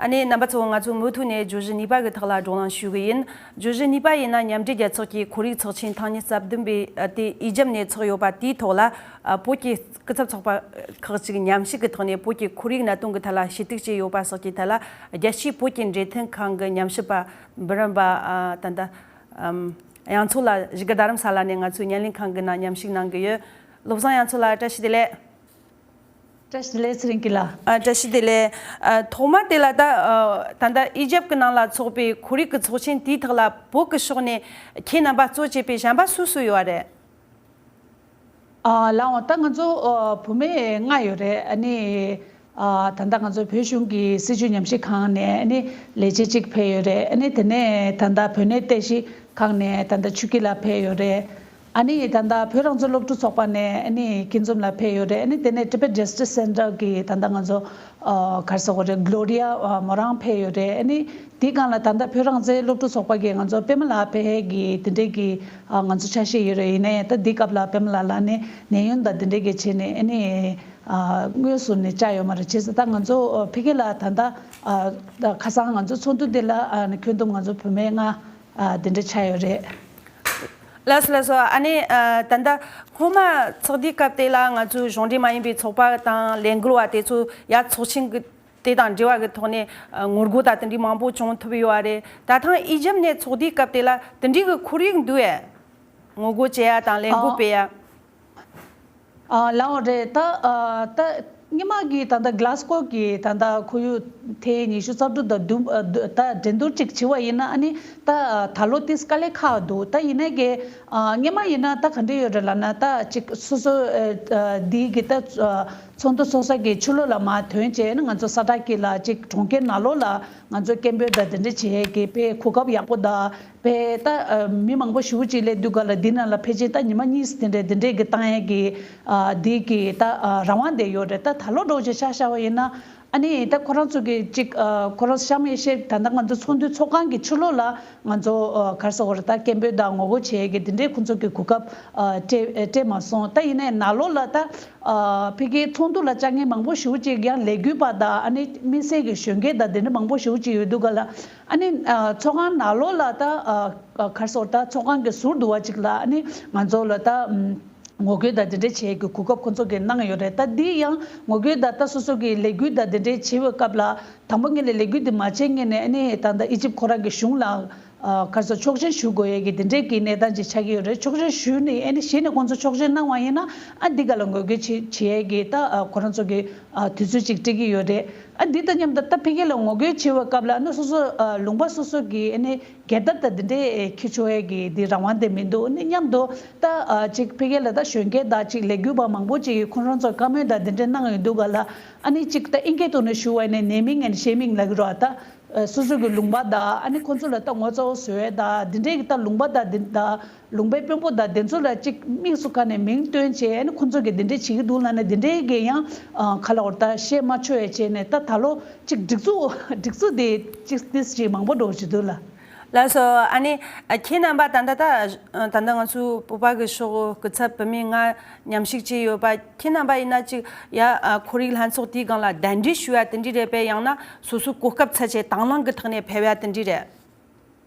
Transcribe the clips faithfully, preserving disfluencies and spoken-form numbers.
ཨ་ནི་རྣམ་པ་ཚོ། ང་ཚོ་མུ་མཐུད་ནས་བརྗོད་གཞི་གཉིས་པ་གི་ཐོག་ལ་བགྲོ་གླེང་ཞུ་གི་ཡིན། བརྗོད་གཞི་གཉིས་པ་ཡིན་ན། མཉམ་འབྲེལ་རྒྱལ་ཚོགས་ཀྱི་ཁོར་ཡུག་ཚོགས་ཆེན་ཐེངས་ཉི་ཤུ་རྩ་བདུན་པའི་ཨ་དེ་ཨི་ཇེབ་ནས་ཚོགས་ཡོད་པ་དེའི་ཐོག་ལ། ཨ་བོད་ཀྱི་སྐུ་ཚབ་ཚོགས་པ་ཁག་ཅིག་མཉམ་ཞུགས་ཀྱི་ཐོག་ནས་བོད་ཀྱི་ཁོར་ཡུག་གནད་དོན་གྱི་ཐད་ལ་ཞུ་གཏུག་བྱས་ཡོད་པ་སོགས་ཀྱི་ཐད་ལ། རྒྱལ་སྤྱིའི་བོད་ཀྱི་འབྲེལ་མཐུད་ཁང་གི་ཉམས་ཞིབ་པ་འབུམ་རམས་པ་ཨ་ད་ལྟ་ཨམ་དབྱངས་མཚོ་ལགས་བཞུགས་སྒར་རྡ་རམ་ས་ལ་ནས་ང་ཚོའི་བརྙན་ལེན་ཁང་གི་ནང་མཉམ་ཞུགས་གནང་གི་ཡོད། བློ་བཟང་དབྱངས་མཚོ་ལགས། བཀྲ་ཤིས་བདེ་ལེགས། བཀྲ་ཤིས་བདེ་ལེགས། ཚེ་རིང་སྐྱིད་ལགས། ཨ་བཀྲ་ཤིས་བདེ་ལེགས། ཨ་ཐོག་མ་དེ་ལ་ད་ཨ་ད་ལྟ་ཨི་ཇེབ་ཀྱི་ནང་ལ་ཚོགས་པའི་ཁོར་ཡུག་གི་ཚོགས་ཆེན་དེའི་ཐོག་ལ་བོད་ཀྱི་ཕྱོགས་ནས་ཁྱེད་རྣམ་པ་གཙོ་བྱས་པའི་གཞན་པ་སུ་སུ་ཡོད་པ་རེད། ཨ་ལགས་འོང་། ད་ང་ཚོ་ཨ་བུད་མེད་ལྔ་ཡོད་རེད། ཨ་ནི་ཨ་ད་ལྟ་ང་ཚོ་བོད་གཞུང་གི་སྲིད་བྱུས་ཉམས་ཞིབ་ཁང་ནས་ཨ་ནི་ལས་བྱེད་གཅིག་ཕེབས་ཡོད་རེད། ཨ་ནི་དེ་ནས་ད་ལྟ་བོད་གནས་རྟེན་གཞི་ཁང་ནས་ད་ལྟ་ཆོས་སྐྱིད་ལགས་ཕེབས་ཡོད་རེད། ཨ་ནི་ད་ལྟ་བོད་རང་བཙན་སློབ་ཕྲུག་ཚོགས་པ་ནས་ཨ་ནི་སྐྱིད་འཛོམས་ལགས་ཕེབས་ཡོད་རེད། ཨ་ནི་དེ་ནས་Tibet Justice Center གི་ད་ལྟ་ང་ཚོ་ཨ་ག་རེ་ཟེར་དགོས་རེད། གློ་རི་ཡ་མོ་རང་ཕེབས་ཡོད་རེད། ཨ་ནི་དེའི་སྒང་ལ་ད་ལྟ་བོད་རང་བཙན་སློབ་ཕྲུག་ཚོགས་པ་གི་ང་ཚོ་པད་མ་ལགས་ཕེབས་ཡས་ཀྱི་དེ་འདྲས་ཀྱི་ཨ་ང་ཚོ་ཆ་ཤས་ཡོད་རེད། ཡིན་ན་ཡང་ད་འདི་སྐབས་ལ་པད་མ་ལགས་ལ་ནི་ཉན་ཡོན་དང་དེ་འདྲས་ཀྱི་བྱས་ནས་ཨ་ནི་ཨ་དངོས་སུ་ནི་བཅར་ཡོད་མ་རེད། བྱས་ཙང་ད་ང་ཚོ་ཨ་ཕ་གི་ལ་ད་ལྟ་ཨ་ད་ཁ་སང་ང་ཚོ་ཚོགས་འདུ་འདི་ལ་ཨ་ནི་ཁྱོན་བསྡོམས་ང་ཚོ་བུད་མེད་ལྔ་ཨ་དེ་འདྲ་ཆགས་ཡོད་རེད། ལགས་སོ་ལགས་སོ། ཨ་ནི་ཨ་ད་ལྟ་སྔོན་མ་ཚོགས་འདུའི་སྐབས་དེ་ལ་ང་ཚོའི་གཞུང་འབྲེལ་མ་ཡིན་པའི་ཚོགས་པ་དང་ལས་འགུལ་བ་དེ་ཚོ་ཡ་ཚོགས་ཆེན་གྱི་དེ་དང་འབྲེལ་བ་གི་ཐོག་ནས་ཨ་ངོ་རྒོལ་དང་དེ་འདྲའི་མང་པོ་བྱུང་ཐུབ་ཡོད་པ་རེད། ད་ཐེངས་ཨི་ཇེབ་ནས་ཚོགས་འདུའི་སྐབས་དེ་ལ་དེ་འདྲའི་གི་ཁོར་ཡུག་འདུག་ཨེ། ངོ་རྒོལ་བྱེད་ཡ་དང་ལས་འགུལ་ཨ་སྤེལ་ཡ། ཨ་ལགས་འོང་རེད། ད་ཨ་ད་སྔོན་མ་གི་ད་ལྟ་གླ་སྒོ་གི་ད་ལྟ་ཁོར་ཡུག་ཐེངས་ཉི་ཤུ་རྩ་དྲུག་དང་བདུན་ཨ་བདུན་ད་འགྲན་བསྡུར་ཅིག་བྱས་པ་ཡིན་ན། ཨ་ནི་ད་ཨ་ད་ལོ་དེ་དཀའ་ལས་ཁག་འདུག་ད་ཡིན་ནའི་གི་ཨ་སྔོན་མ་ཡིན་ན་ད་ག་འདྲ་ཡོད་རེད་ལབ་ན། ད་ཅིག་སོ་སོ་ཨ་ཨ་འདི་གི་ད་ཨ་ཚོགས་འདུ་ཚོགས་ས་གི་ཕྱི་ལོགས་ལ་མར་ཐོན་བྱས་ནས་ང་ཚོ་ས་བཀྲ་དཀྱིལ་ལ་ཅིག་གྲོང་ཁྱེར་ནང་ལོགས་ལ་ང་ཚོ་སྐད་འབོད་དང་དེ་འདྲ་བྱེད་ཡས་ཀྱི་དཔེ་གོ་སྐབས་ཡག་པོ་དང་། དཔེ་ད་ཨ་མི་མང་པོ་ཞེ་པོ་ཅིག་སླེབས་དུས་སྒང་ལ་འདི་ནང་ལ་ཕལ་ཆེར་ད་ཉི་མ་གཉིས་དེ་འདྲའི་དེ་འདྲའི་གི་བཏང་ཡས་ཀྱི་ཨ་འདི་གི་ད་ཨ་རང་དབང་དེ་ཡོད་རེད། ད་ད་ལོ་འདྲ་བོ་ཅིག་ཆ་བཞག་པ་ཡིན་ན། ཨ་ནི་ད་ཁོ་རང་ཚོ་གི་ཅིག་ཨ་ཁོ་རང་གཤམ་ཡེ་ཤེས་ད་ལྟ་ང་ཚོ་ཚོགས་འདུ་ཚོགས་ཁང་གི་ཕྱི་ལོགས་ལ་ང་ཚོ་ཨ་ག་རེ་ཟེར་དགོས་རེད། ད་སྐད་འབོད་དང་ངོ་རྒོལ་བྱེད་ཡས་ཀྱི་དེ་འདྲའི་ཁོ་ཚོ་གི་གོ་སྐབས་ཨ་སྤྲད་སྤྲད་མ་སོང་། ད་ཡིན་ནའི་ནང་ལོགས་ལ་ད་ཨ་ཕ་གིའི་ཚོགས་འདུ་ལ་བཅར་མཁན་མང་པོ་ཞེ་པོ་ཅིག་ཡང་ལས་འགུལ་པ་དང་། ཨ་ནི་དམིགས་བསལ་གྱི་གཞོན་སྐྱེས་དང་དེ་འདྲ་མང་པོ་ཞེ་པོ་ཅིག་ཡོད་དུས་སྒང་ལ། ཨ་ནི་ཨ་ཚོགས་ཁང་ནང་ལོགས་ལ་ད་ཨ་ག་རེ་ཟེར་དགོས་རེད། ད་ཚོགས་ཁང་གི་ཟུར་དུ་བ་ཅིག་ལ་ཨ་ནི་ང་ཚོ་ལ་ད་ཨམ་ངོ་རྒོལ་དང་དེ་འདྲ་བྱེད་ཀྱི་གོ་སྐབས་ཁོ་ཚོ་གིས་གནང་ཡོད་རེད། ད་འདི་ཡང་ངོ་རྒོལ་དང་ད་སོ་སོ་གི་ལས་འགུལ་དང་དེ་འདྲ་བྱེད་པའི་སྐབས་ལ། དང་པོ་ངོས་ལ་ལས་འགུལ་འདི་མ་བྱས་སྔོན་ནས་ཨ་ནི་ད་ལྟ་ཨི་ཇིབ་ཁོ་རང་གི་གཞུང་ལ་ཨ་ག་རེ་ཟེར་ཆོག་མཆན་ཞུ་དགོས་ཡས་ཀྱི་དེ་འདྲས་ཀྱི་གནས་སྟངས་ཅིག་ཆགས་ཀྱི་ཡོད་རེད། ཆོག་མཆན་ཞུས་ནས་ཨ་ནི་གཞི་ནས་ཁོང་ཚོ་ཆོག་མཆན་གནང་བ་ཡིན་ན། ཨ་འདི་ག་ལ་ངོ་རྒོལ་བྱེད་བྱེད་ཡས་ཀྱི་ད་ཨ་ཁོ་རང་ཚོ་གི་ཨ་དུས་ཚོད་ཅིག་སྤྲད་ཀྱི་ཡོད་རེད། ཨ་འདི་དང་མཉམ་དུ་ད་ཕ་གི་ལ་ངོ་རྒོལ་བྱེད་པའི་སྐབས་ལ་ཨ་ནི་སོ་སོ་ཨ་ལུང་པ་སོ་སོ་གི་ཨ་ནི་རྒྱལ་དར་དང་འདི་འདྲས་འཁྱེར་ཆོག་ཡས་ཀྱི་འདི་རང་དབང་དེ་མི་འདུག་ཨ་ནི་མཉམ་དུ་ད་ཨ་ཅིག་ཕ་གི་ལ་ད་གཞོན་སྐྱེས་དང་ཅིག་ལས་འགུལ་པ་མང་པོ་ཅིག་གིས་ཁོང་རང་ཚོར་བཀའ་མོལ་དང་འདི་འདྲས་གནང་ཡོད་འདུག་ག་ལ། ཨ་ནི་ཅིག་ད་ཨིན་སྐད་ཐོག་ནས་ཞུ་བ་ཡིན་ན་ནེ་མིང་ཨེན་ཤེ་མིང་ལབ་ཀྱི་རེད་པ། ད་ཨ་སོ་སོ་གི་ལུང་པ་དང་། ཨ་ནི་ཁོང་ཚོ་ལ་ད་ངོ་ཚ་བོ་བཟོ་ཡས་དང་འདི་འདྲས་ཀྱི་ད་ལུང་པ་དང་འདི་དང་ལུང་པའི་དཔོན་པོ་དང་འདི་ཚོ་ལ་ཅིག་དམིགས་སུ་བཀར་ནས་མིང་བཏོན་བྱས། ཨ་ནི་ཁོང་ཚོ་གིས་འདི་འདྲས་བྱེད་ཀྱི་འདུག་ལབ་ནས་འདི་འདྲས་ཀྱི་ཡང་ཨ་ག་ལབ་དགོས་རེད། ད་བཤད་མ་ཆོག་ཡས་བྱས་ནས་ད་ད་ལོ་ཅིག་སྒྲིག་འཛུགས་སྒྲིག་འཛུགས་དེ་ཅིག་ཏིས་ཅིག་མང་པོ་འགྲོ་བཞིན་འདུག་ལ། ལགས་སོ། ཨ་ནི་ཨ་ཁྱེད་རྣམ་པ་ད་ལྟ་ད་ད་ལྟ་ང་ཚོའི་བོད་པ་གི་ཕྱོགས་སྐུ་ཚབ་བུད་མེད་ལྔ་མཉམ་ཞུགས་བྱས་ཡོད་པ། ཁྱེད་རྣམ་པ་ཡིན་ན་ཅིག་ཡ་ཨ་ཁོར་ཡུག་ལྷན་ཚོགས་དེའི་སྒང་ལ་གདན་འདྲེན་ཞུ་ཡ་དེ་འདྲ་རེད་པས། ཡང་ན་སོ་སོའི་གོ་སྐབས་འཚོལ་བྱས་དང་བླངས་ཀྱི་ཐོག་ནས་ཕེབས་ཡ་དེ་འདྲ་རེད།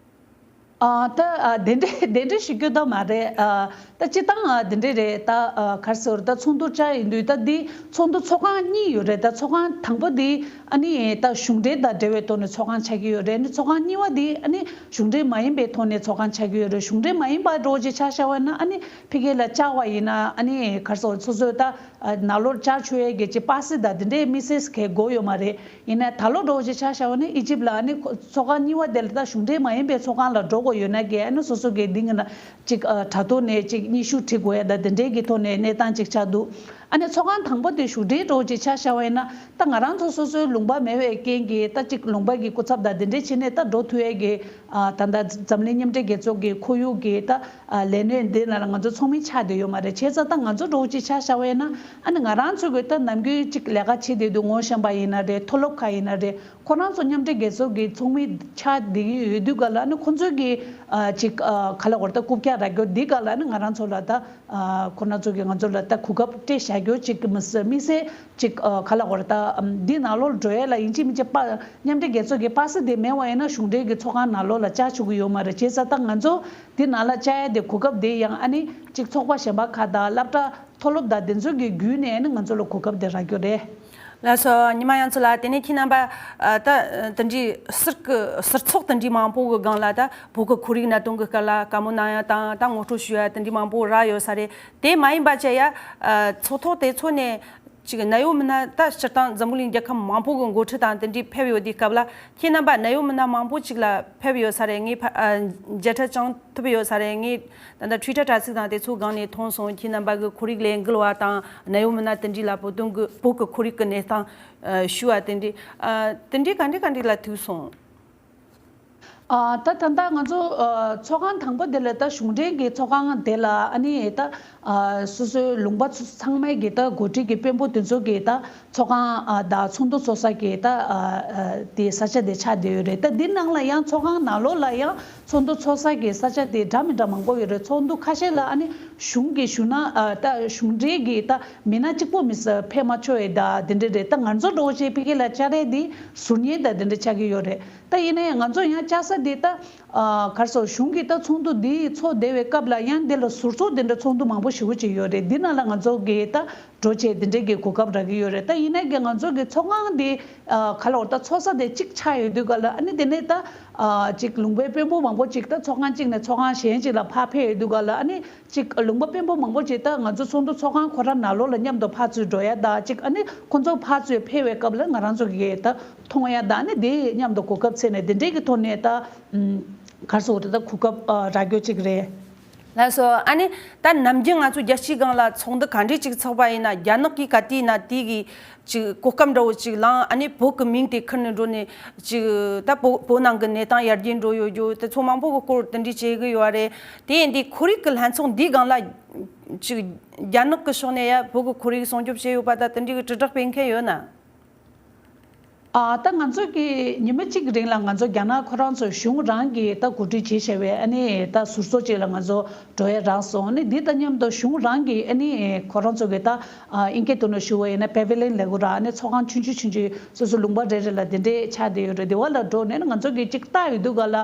ཨ་ད་ཨ་གདན་འདྲེན་གདན་འདྲེན་ཞུ་རྒྱུ་ད་མ་རེད། ཨ་ད་སྤྱིར་བཏང་ཨ་དེ་འདྲ་རེད། ད་ཨ་ག་རེ་ཟེར་དགོས་རེད། ད་ཚོགས་འདུ་བཅར་ཡིན་དུས་ད་འདི་ཚོགས་འདུ་ཚོགས་ཁང་གཉིས་ཡོད་རེད། ད་ཚོགས་ཁང་དང་པོ་འདི་ཨ་ནི་ད་གཞུང་འབྲེལ་དང་འབྲེལ་བའི་ཐོག་ནས་ཚོགས་ཁང་ཆགས་ཀྱི་ཡོད་རེད། ཨ་ནི་ཚོགས་ཁང་གཉིས་པ་འདི་ཨ་ནི་གཞུང་འབྲེལ་མ་ཡིན་པའི་ཐོག་ནས་ཚོགས་ཁང་ཆགས་ཀྱི་ཡོད་རེད། གཞུང་འབྲེལ་མ་ཡིན་པ་འདྲ་བོ་ཅིག་ཆ་བཞག་པ་ཡིན་ན། ཨ་ནི་ཕ་གི་ལ་བཅར་བ་ཡིན་ན་ཨ་ནི་ག་རེ་ཟེར་དགོས་རེད། སོ་སོའི་ད་ཨ་ནང་ལོགས་བཅར་ཆོག་ཡས་ཀྱི་ཅིག་པ་སེ་དང་དེ་འདྲའི་དམིགས་བསལ་གྱི་དགོས་ཡོད་མ་རེད། ཡིན་ནའི་ད་ལོ་འདྲ་བོ་ཅིག་ཆ་བཞག་པ་ཡིན་ན་ཨི་ཇིབ་ལ་ཨ་ནི་ཁོ་ཚོགས་ཁང་གཉིས་པ་དེ་ལ་ད་གཞུང་འབྲེལ་མ་ཡིན་པའི་ཚོགས་ཁང་ལ་འགྲོ་དགོས་ཡོད་ན་གི་ཨ་ནི་སོ་སོ་གི་འདི་གི་ནང་ཅིག་ཨ་དྲ་ཐོག་ནས་ཅིག་སྙན་ཞུ་བྲི་དགོས་ཡ་དང་དེ་འདྲའི་གི་ཐོག་ནས་གནས་སྟངས་ཅིག་ཆགས་འདུག་ཨ་ནི་ཚོགས་ཁང་དང་པོ་དེ་གཞུང་འབྲེལ་འདྲ་བོ་ཅིག་ཆ་བཞག་པ་ཡིན་ན། ད་ང་རང་ཚོ་སོ་སོའི་ལུང་པ་མེད་པའི་རྐྱེན་གྱིས་ད་ཅིག་ལུང་པ་གི་སྐུ་ཚབ་དང་དེ་འདྲའི་བྱས་ནས་ད་འགྲོ་ཐུབ་ཡས་ཀྱི་ཨ་ད་ལྟ་འཛམ་གླིང་མཉམ་འབྲེལ་རྒྱལ་ཚོགས་ཀྱི་ཁོར་ཡུག་གི་ད་ཨ་ལས་སྣེ་འདི་ནང་ལ་ང་ཚོ་ཚོགས་མི་ཆགས་བསྡད་ཡོད་མ་རེད། བྱས་ཙང་ད་ང་ཚོ་འདྲ་བོ་ཅིག་ཆ་བཞག་པ་ཡིན་ན། ཨ་ནི་ང་རང་ཚོ་གི་ད་ནམ་རྒྱུན་ཅིག་ལས་ཀ་བྱེད་བསྡད་དུས་ངོ་ཤེས་པ་ཡིན་ན་རེད། མཐོ་སློབ་ཁག་ཡིན་ན་རེད། ཁོ་རང་ཚོ་མཉམ་འབྲེལ་རྒྱལ་ཚོགས་ཀྱི་ཚོགས་མི་ཆགས་བསྡད་ཀྱི་ཡོད་དུས་སྒང་ལ། ཨ་ནི་ཁོ་ཚོས་ཀྱི་ཨ་ཅིག་ཨ་ག་ལབ་དགོས་རེད། ད་རྐུབ་བཀྱག་རག་རྒྱུ་འདི་སྒང་ལ་ཨ་ནི་ང་རང་ཚོ་ལ་ད་ཨ་ཁོ་རང་ཚོ་གིས་ང་ཚོ་ལ་ད་གོ་སྐབས་སྤྲད་བཞག་རྒྱུ་གཅིག་གི་མི་སྲིད་དམིགས་བསལ་གཅིག་ཨ་ག་ལ་གོ་རེ་ད་འདི་ནང་ལོགས་འགྲོ་ཡས་ལ་ཡིན་གཅིག་མིན་གཅིག་པ་མཉམ་འབྲེལ་རྒྱལ་ཚོགས་ཀྱི་པ་སེ་དེ་མེད་པ་ཡིན་ན་གཞུང་འབྲེལ་གྱི་ཚོགས་ཁང་ནང་ལོགས་ལ་བཅར་ཆོག་གི་ཡོད་མ་རེད། བྱས་ཙང་ད་ང་ཚོ་འདི་ནང་ལ་བཅར་ཡས་དེ་གོ་སྐབས་དེ་ཡང་ཨ་ནི་གཅིག་ཚོགས་པ་གཞན་པ་ཁག་དང་སློབ་གྲྭ་མཐོ་སློབ་དང་དེ་ཚོ་གི་བརྒྱུད་ནས་ཨ་ནི་ང་ཚོ་ལ་གོ་སྐབས་དེ་རག་རྒྱུ་རེད། ལགས་སོ། ཉི་མ་དབྱངས་མཚོ་ལགས། དེ་ནས་ཁྱེད་རྣམ་པ་ཨ་ད་དེ་འདྲའི་ཟུར་གི་ཟུར་ཚོགས་དེ་འདྲའི་མང་པོ་གི་སྒང་ལ་ད་བོད་ཀྱི་ཁོར་ཡུག་གནད་དོན་གྱི་སྐོར་ལ་བཀའ་མོལ་གནང་ཡ་དང་ད་ངོ་སྤྲོད་ཞུ་ཡ་དེ་འདྲའི་མང་པོ་རག་ཡོད་ས་རེད། དེ་མ་ཡིན་པ་བྱས་ཡ་ཨ་ཚོགས་ཐོག་དེ་ཚོ་ནས་ཅིག་གནད་ཡོད་མི་སྣ་ད་སྤྱིར་བཏང་འཛམ་བུ་གླིང་རྒྱལ་ཁབ་མང་པོ་གི་འགོ་ཁྲིད་དང་དེ་འདྲའི་ཕེབས་ཡོད་དུས་སྐབས་ལ་ཁྱེད་རྣམ་པ་གནད་ཡོད་མི་སྣ་མང་པོ་ཅིག་ལ་ཕེབས་ཡོད་ས་རེད། ངས་ཕ་ཨ་མཇལ་འཕྲད་བྱུང་ཐུབ་ཡོད་ས་རེད། ངས་ད་ལྟ་ཊུའི་ཊར་དྲ་ཚིགས་དང་དེ་ཚོའི་སྒང་ནས་མཐོང་སོང་། ཁྱེད་རྣམ་པ་གི་ཁོར་ཡུག་ལས་འགུལ་བ་དང་གནད་ཡོད་མི་སྣ་དེ་འདྲ་ལ་བོད་དོན་གི་བོད་ཀྱི་ཁོར་ཡུག་གི་གནས་སྟངས་ཨ་ཞུ་བ་དེ་འདྲ་ཨ་དེ་འདྲ་ག་འདྲ་ག་འདྲ་ལ་ཐུག་སོང་། ཨ་ད་ད་ལྟ་ང་ཚོ་ཨ་ཚོགས་ཁང་དང་པོ་དེ་ལ་ད་གཞུང་འབྲེལ་གྱི་ཚོགས་ཁང་དེ་ལ་ཨ་ནི་ད་ཨ་སོ་སོའི་ལུང་པ་ཚོ་ཚང་མའི་གི་ད་འགོ་ཁྲིད་ཀྱི་དཔོན་པོ་དེ་ཚོ་གི་ད་ཚོགས་ཁང་ཨ་དང་ཚོགས་འདུ་ཚོགས་ས་གི་ད་ཨ་ཨ་དེ་ས་ཆ་དེ་ཆགས་བསྡད་ཡོད་རེད། ད་འདི་ནང་ལ་ཡང་ཚོགས་ཁང་ནང་ལོགས་ལ་ཡང་ཚོགས་འདུ་ཚོགས་ས་གི་ས་ཆ་དེ་འདྲ་མི་འདྲ་མང་པོ་ཡོད་རེད། ཚོགས་འདུ་ཁ་ཤས་ལ་ཨ་ནི་གཞུང་གི་ཞུ་ན་ཨ་ད་གཞུང་འབྲེལ་གྱི་ད་མི་སྣ་གཅིག་པོ་མི་ས་ཕེབས་མ་ཆོག་ཡས་ད་དེ་འདྲ་རེད། ད་ང་ཚོ་འགྲོ་བྱས་ཕ་གི་ལ་བཅར་ཡས་དེ་ཟུར་ཉན་ད་དེ་འདྲ་ཆགས་ཀྱི་ཡོད་རེད། ད་ཡིན་ན་ཡང་ང་ཚོ་ཡང་བཅར་ས་དེ་ད་ཨ་ག་རེ་ཟེར་གཞུང་གི་ད་ཚོགས་འདུ་འདི་ཚོགས་བསྡད་པའི་སྐབས་ལ་ཡང་འདི་ལ་ཟུར་ཚོགས་དེ་འདྲ་ཚོགས་འདུ་མང་པོ་ཞེ་པོ་ཅིག་ཡོད་རེད། འདི་ནང་ལ་ང་ཚོ་གི་ད་འགྲོ་བྱས་དེ་འདྲའི་གི་གོ་སྐབས་རག་གི་ཡོད་རེད། ད་ཡིན་ན་གི་ང་ཚོ་གི་ཚོགས་ཁང་འདི་ཨ་ག་ལ་བར་ད་ཚོགས་ས་དེ་གཅིག་ཆགས་ཡོད་དུས་ག་ལ་ཨ་ནི་དེ་ནས་ད་ཨ་གཅིག་ལུང་པའི་དཔོན་པོ་མང་པོ་ཅིག་ད་ཚོགས་ཁང་གཅིག་ནས་ཚོགས་ཁང་གཞན་ཅིག་ལ་ཕར་ཕེབས་ཡོད་དུས་ག་ལ་ཨ་ནི་གཅིག་ལུང་པ་དཔོན་པོ་མང་པོ་ཅིག་ད་ང་ཚོ་ཚོགས་འདུ་ཚོགས་ཁང་ཁོ་རང་ནང་ལོགས་ལ་མཉམ་དུ་ཕར་ཚུར་འགྲོ་ཡ་ད་གཅིག་ཨ་ནི་ཁོ་ཚོ་ཕར་ཚུར་ཕེབས་པའི་སྐབས་ལ་ང་རང་ཚོ་གི་ད་མཐོང་ཡ་ད་ཨ་ནི་དེ་མཉམ་དུ་གོ་སྐབས་འཚོལ་ནས་དེ་འདྲའི་གི་ཐོག་ནས་ད་ག་རེ་ཟེར་དགོས་རེད། ད་གོ་སྐབས་ཨ་རག་རྒྱུ་གཅིག་རེད། ལགས་སོ། ཨ་ནི་ད་ནམ་རྒྱུན་ང་ཚོ་རྒྱལ་སྤྱིའི་སྒང་ལ་ཚོགས་འདུ་ག་འདྲས་ཅིག་ཚོགས་པ་ཡིན་ན་རྒྱ་ནག་གིས་ག་དུས་ཡིན་ན་དེ་གི་ཅིག་གོ་སྐབས་འདྲ་བོ་ཅིག་བླངས། ཨ་ནི་བོད་ཀྱི་མིང་དེ་ཁུར་ནས་འགྲོ་ནས་ཅིག་ད་བོད་བོད་ནང་གི་གནས་སྟངས་ཡར་རྒྱས་འགྲོ་ཡོད་རྒྱུ་དེ་ཚོ་མང་པོ་གི་སྐོར་དེ་འདྲས་བྱེད་གི་ཡོད་རེད། དེ་ཡིན་དུས་ཁོར་ཡུག་གི་ལྷན་ཚོགས་འདིའི་སྒང་ལ་ཅིག་རྒྱ་ནག་གི་ཕྱོགས་ནས་ཡ་བོད་ཀྱི་ཁོར་ཡུག་སྲུང་སྐྱོབ་བྱས་ཡོད་པ་ད་དེ་འདྲས་གི་དྲིལ་བསྒྲགས་སྤེལ་མཁན་ཡོད་ན། ཨ་ད་ང་ཚོ་གི་ཉི་མ་གཅིག་གི་རིང་ལ་ང་ཚོ་རྒྱ་ནག་ཁོ་རང་ཚོ་གཞུང་རང་གིས་ད་གོ་སྒྲིག་བྱས་བྱས་པའི་ཨ་ནི་ད་ཟུར་ཚོགས་ཅིག་ལ་ང་ཚོ་འགྲོ་ཡ་རག་སོང་། ཨ་ནི་འདི་དང་མཉམ་དུ་གཞུང་རང་གིས་ཨ་ནི་ཁོ་རང་ཚོ་གི་ད་ཨ་ཨིན་སྐད་ཐོག་ནས་ཞུ་བ་ཡིན་ན་པེ་ཝི་ལིན་ལབ་དགོས་ར། ཨ་ནི་ཚོགས་ཁང་ཆུང་ཆུང་ཆུང་ཆུང་སོ་སོ་ལུང་པ་རེ་རེ་ལ་དེ་འདྲས་ཆགས་བསྡད་ཡོད་རེད། དེ་བ་ལ་འགྲོ་ནས་ང་ཚོ་གི་གཅིག་ལྟ་ཡོད་དུས་ག་ལ་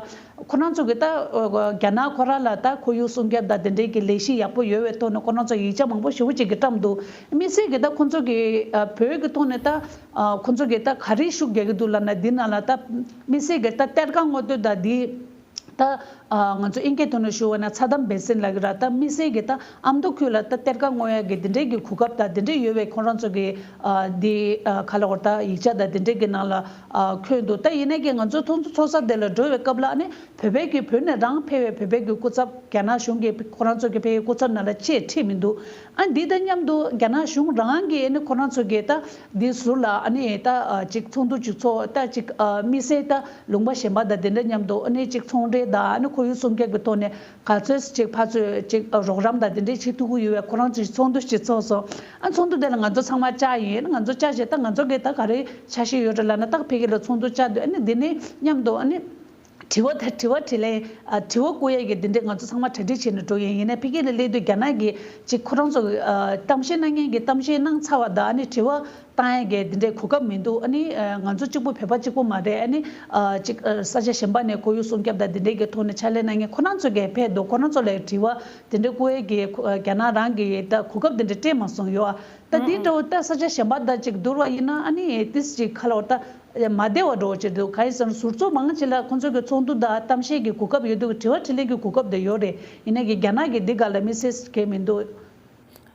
ཁོ་རང་ཚོ་གི་ད་རྒྱ་ནག་ཁོ་རང་ལ་ད་ཁོར་ཡུག་སྲུང་སྐྱོབ་དང་དེ་འདྲས་ཀྱི་ལས་གཞི་ཡག་པོ་ཡོད་པའི་ཐོག་ནས་ཁོ་རང་ཚོ་ཡིག་ཆ་མང་པོ་ཞེ་པོ་ཅིག་གི་བཀྲམ་འདུག་དམིགས་བསལ་གྱི་ད་ཁོ་ཚོ་གི་ཨ་བོད་ཀྱི་ཐོག་ནས་ད་ཨ་ཁོ་ཚོ་གི་ད་ག་རེ་ཤུགས་རྒྱག་གི་འདུག་ལབ་ན་འདི་ནང་ལ་ད་དམིགས་བསལ་གྱི་ད་གཏེར་ཁ་སྔོག་འདོན་དང་འདི་ད་ཨ་ང་ཚོ་ཨིན་སྐད་ཐོག་ནས་ཞུ་བ་ན་ཚ་དམ་སྦས་ཚན་ལབ་ཀྱི་ར། ད་དམིགས་བསལ་གྱི་ད་ཨ་མདོ་ཁུལ་ལ་ད་གཏེར་ཁ་སྔོག་ཡ་གི་འདི་འདྲའི་གི་གོ་སྐབས་དང་འདི་འདྲའི་ཡོད་པའི་ཁོ་རང་ཚོ་གི་ཨ་འདི་ཨ་ག་ལ་བར་ད་ཡིག་ཆ་དང་འདི་འདྲའི་གི་ནང་ལ་ཨ་འཁོད་འདུག་ད་ཡིན་ནའི་གི་ང་ཚོ་ཚོགས་འདུ་ཚོགས་ས་དེ་ལ་འགྲོ་བའི་སྐབས་ལ་ཨ་ནི་བོད་པའི་གི་བོད་ནས་རང་ཕེབས་པའི་བོད་པའི་གི་སྐུ་ཚབ་རྒྱ་ནག་གཞུང་གི་ཁོ་རང་ཚོ་གི་ཕ་གི་སྐུ་ཚབ་ནང་ལ་ཅིག་ཁྲིད་མི་འདུག་ཨ་འདི་དང་མཉམ་དུ་རྒྱ་ནག་གཞུང་རང་གི་ཨ་ནི་ཁོ་རང་ཚོ་གི་ད་འདི་ཟུར་ལ་ཨ་ནི་ད་ཅིག་ཚོགས་འདུ་ཅིག་ཚོགས། ད་ཅིག་དམིགས་བསལ་ད་ལུང་པ་གཞན་པ་དང་དེ་འདྲ་མཉམ་དུ་ཨ་ནི་ཅིག་ཚོང་འབྲེལ་དང་ཨ་ནི་ཁོར་ཡུག་སྲུང་སྐྱོབ་ཀྱི་ཐོག་ནས་ག་ཚོད་ཅིག་ཕར་ཚུར་ཅིག་རོགས་རམ་དང་དེ་འདྲ་བྱེད་ཐུབ་ཀྱི་ཡོད་པའི་ཁོ་རང་ཚོའི་ཚོགས་འདུ་ཅིག་ཚོགས་སོང་། ཨ་ཚོགས་འདུ་དེ་ལ་ང་ཚོ་ཚང་མ་བཅར་ཡིན། ང་ཚོ་བཅར་བྱས་ད་ང་ཚོ་གི་ད་ག་རེ་འཆར་གཞི་ཡོད་རེད་ལབ་ན་ད་ཕ་གི་ལ་ཚོགས་འདུ་བཅར་དུས་ཨ་ནི་འདི་ནས་མཉམ་དུ་ཨ་ནི། དྲི་བ་དང་དྲི་བ་དྲིས་ལན། ཨ་དྲི་བ་བཀོད་ཡས་ཀྱི་འདི་འདྲས་ང་ཚོ་ཚང་མ་གྲ་སྒྲིག་བྱས་ནས་འགྲོ་ཡིན། ཡིན་ནའི་ཕ་གི་ལ་སླེབས་དུས་རྒྱ་ནག་གི་ཅིག་ཁོ་རང་ཚོ་ཨ་གཏམ་བཤད་གནང་མཁན་གྱི་གཏམ་བཤད་གནང་ཚར་བ་དང་ཨ་ནི་དྲི་བ་བཏང་ཡས་ཀྱི་འདི་འདྲས་གོ་སྐབས་མི་འདུག་ཨ་ནི་ཨ་ང་ཚོ་གཅིག་པུ་བོད་པ་གཅིག་པུ་མ་རེད། ཨ་ནི་ཨ་ཅིག་ཨ་ས་ཆ་གཞན་པ་ནས་ཁོར་ཡུག་སྲུང་སྐྱོབ་དང་འདི་འདྲས་ཀྱི་ཐོག་ནས་ཕྱག་ལས་གནང་མཁན་ཁོ་རང་ཚོ་གས་ཕེབས་འདུག་ཁོ་རང་ཚོ་ལ་དྲི་བ་འདི་འདྲས་བཀོད་ཡས་ཀྱི་ཁོ་ཨ་རྒྱ་ནག་རང་གི་ད་གོ་སྐབས་འདི་འདྲས་སྤྲད་མ་སོང་ཡོད་ཨ། ད་འདི་འདྲ་བོ་ད་ས་ཆ་གཞན་པ་དང་ཅིག་བསྡུར་བ་ཡིན་ན་ཨ་ནི་ཏིས་ཅིག་ཁ་ལོ་ད་མ་བདེ་བ་འགྲོ་བ་ཅིག་འདུག་གང་ཡིན་ཟེར་ན་ཟུར་ཚོགས་མང་ཆེ་ལ་ཁོང་ཚོ་གི་ཚོགས་འདུ་དང་གཏམ་བཤད་ཀྱི་གོ་སྐབས་ཡོད་འདུག་དྲི་བ་དྲིས་ལན་གྱི་གོ་སྐབས་དེ་ཡོད་རེད། ཡིན་ན་གི་རྒྱ་ནག་གི་འདི་ག་ལ་དམིགས་བསལ་གང་མི་འདུག་